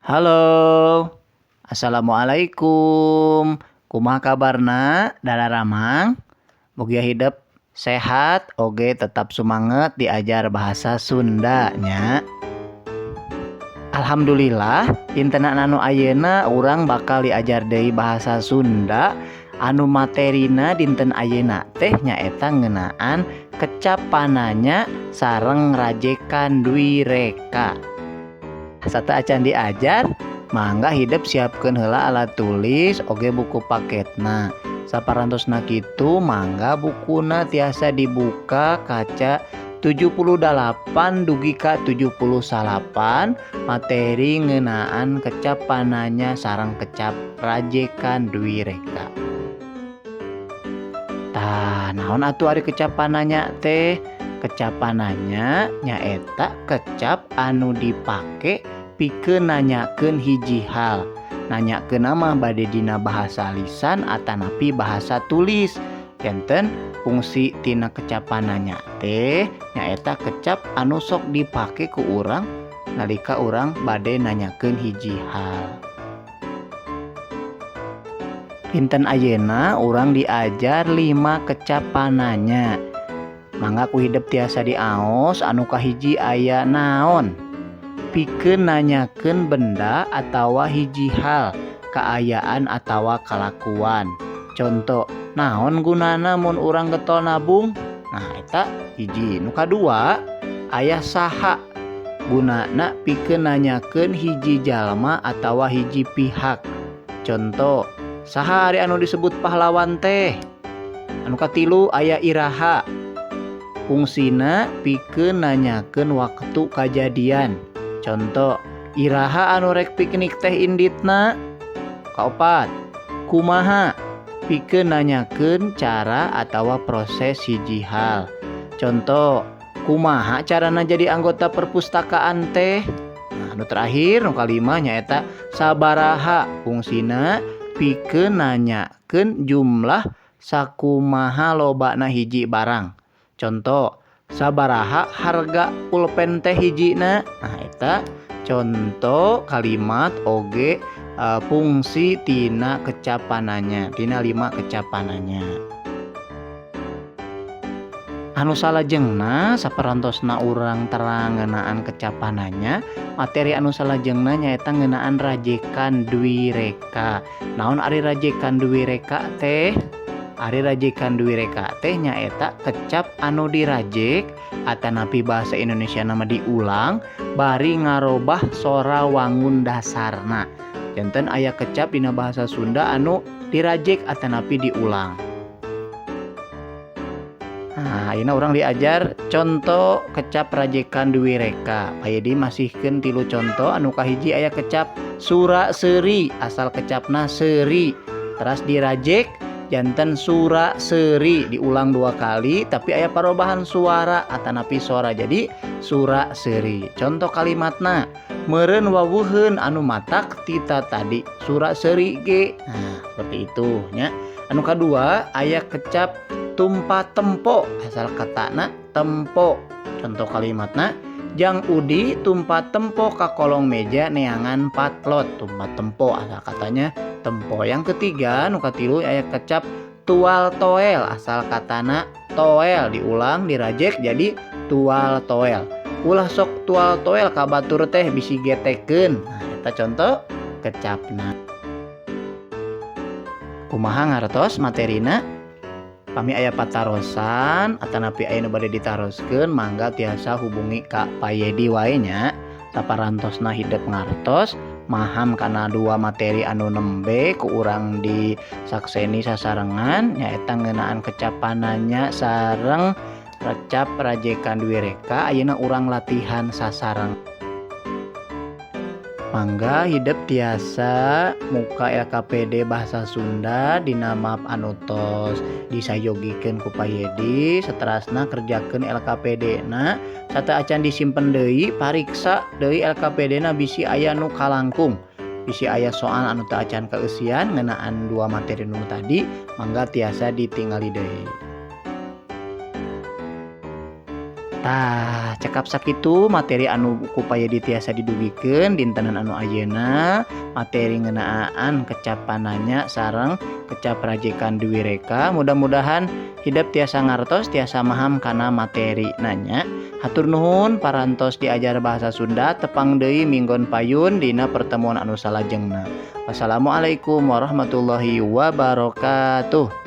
Halo, assalamualaikum. Kumaha kabarna dararamang? Mugia hidep sehat oge tetap sumanget diajar bahasa Sunda nya. Alhamdulillah dinten anu ayeuna urang bakal diajar deui bahasa Sunda anu materina dinten ayeuna teh nyaeta ngeunaan kecap pananya sareng rajekan dwi reka. Sateuacan diajar, mangga hidep siapkeun heula alat tulis oge buku paketna. Saparantosna kitu mangga bukuna tiasa dibuka kaca 78 dugi ka 79 materi ngeunaan kecap pananya sareng kecap rajekan dwi reka. Tah, naon atuh ari kecap pananya teh? Kecap pananya nyaeta kecap anu dipake pikeun nanyakeun hiji hal. Nanyakeunna mah bade dina bahasa lisan atanapi bahasa tulis. Janten fungsi tina kecap pananya teh nyaeta kecap anu sok dipake ku urang nalika urang bade nanyakeun hiji hal. Dinten ayeuna urang diajar 5 kecap pananya. Mangga ku hidep tiasa diaos anu kahiji aya naon? Pikeun nanyakeun benda atawa hiji hal, kaayaan atawa kalakuan. Conto, naon gunana mun urang getol nabung? Nah, eta hiji. Nu kadua aya saha? Gunana pikeun nanyakeun hiji jalma atawa hiji pihak. Conto, saha ari anu disebut pahlawan teh? Anu katilu aya iraha. Fungsina pikeun nanyakeun waktu kajadian. Conto, iraha anu rek piknik teh inditna? Kaopat, kumaha? Pikeun nanyakeun cara atawa proses hiji hal. Conto, kumaha carana jadi anggota perpustakaan teh? Nah, anu terakhir nu kalima nyaeta sabaraha. Fungsina pikeun nanyakeun jumlah sakumaha lobana hiji barang. Conto, sabaraha harga pulpen teh hijina? Nah, eta conto kalimat oge fungsi tina kecapananya, tina 5 kecapananya. Anu salajengna saparantosna urang terang ngeunaan kecapananya, materi anu salajengna nyaeta ngeunaan rajekan dwi reka. Naon ari rajekan dwi reka teh? Ari rajekan dwi reka teh nyaeta kecap anu dirajek atanapi bahasa Indonesia nama diulang bari ngarobah sora wangun dasarna. Janten aya kecap dina bahasa Sunda anu dirajek atanapi diulang. Nah, ayeuna urang diajar conto kecap rajekan dwi reka. Payedi masihkeun 3 conto. Anu kahiji aya kecap sura seuri, asal kecapna seuri. Teras dirajek janten sura seuri, diulang 2 kali tapi aya parobahan suara atanapi sora jadi sura seuri. Contoh kalimatna, meureun wawuheun anu matak tita tadi sura seuri ge. Nah, seperti itu nya. Anu kadua aya kecap tumpa tempo, asal katana tempo. Contoh kalimatna, jang udi tumpa tempo ka kolong meja neangan patlot. Tumpa tempo asal katanya tempo. Yang ketiga nu katilu aya kecap tual toel, asal katana toel, diulang dirajek jadi tual toel. Ulah sok tual toel ka batur teh bisi getekeun. Nah, eta contoh kecapna. Kumaha ngartos materina? Pami aya patarosan atanapi aya nu bade ditaroskeun mangga tiasa hubungi ka Payedi wae nya. Saparantosna hidep ngartos maham kana 2 materi anu nembe ku urang disakseni sasarengan nyaeta ngeunaan kecapananya sareng recap rajekan dwi reka. Ayeuna urang latihan sasareng. Mangga hidep tiasa muka LKPD Bahasa Sunda dina map anu tos disayogikeun ku Payedi, saterasna kerjakeun LKPD na, sateuacan disimpen deui pariksa deui LKPD na bisi aya nu kalangkung, bisi aya soal anu teu acan kaeusian ngeunaan 2 materi nu tadi, mangga tiasa ditingali deui. Tah, cekap sakitu materi anu ku Pa Yedi tiasa didugikeun dintenan anu ayeuna, materi ngeunaan kecap pananya sareng kecap rajekan dwireka. Mudah-mudahan hidep tiasa ngartos, tiasa maham kana materi nanya. Hatur nuhun parantos diajar bahasa Sunda. Tepang deui minggon payun dina pertemuan anu salajengna. Wassalamualaikum warahmatullahi wabarakatuh.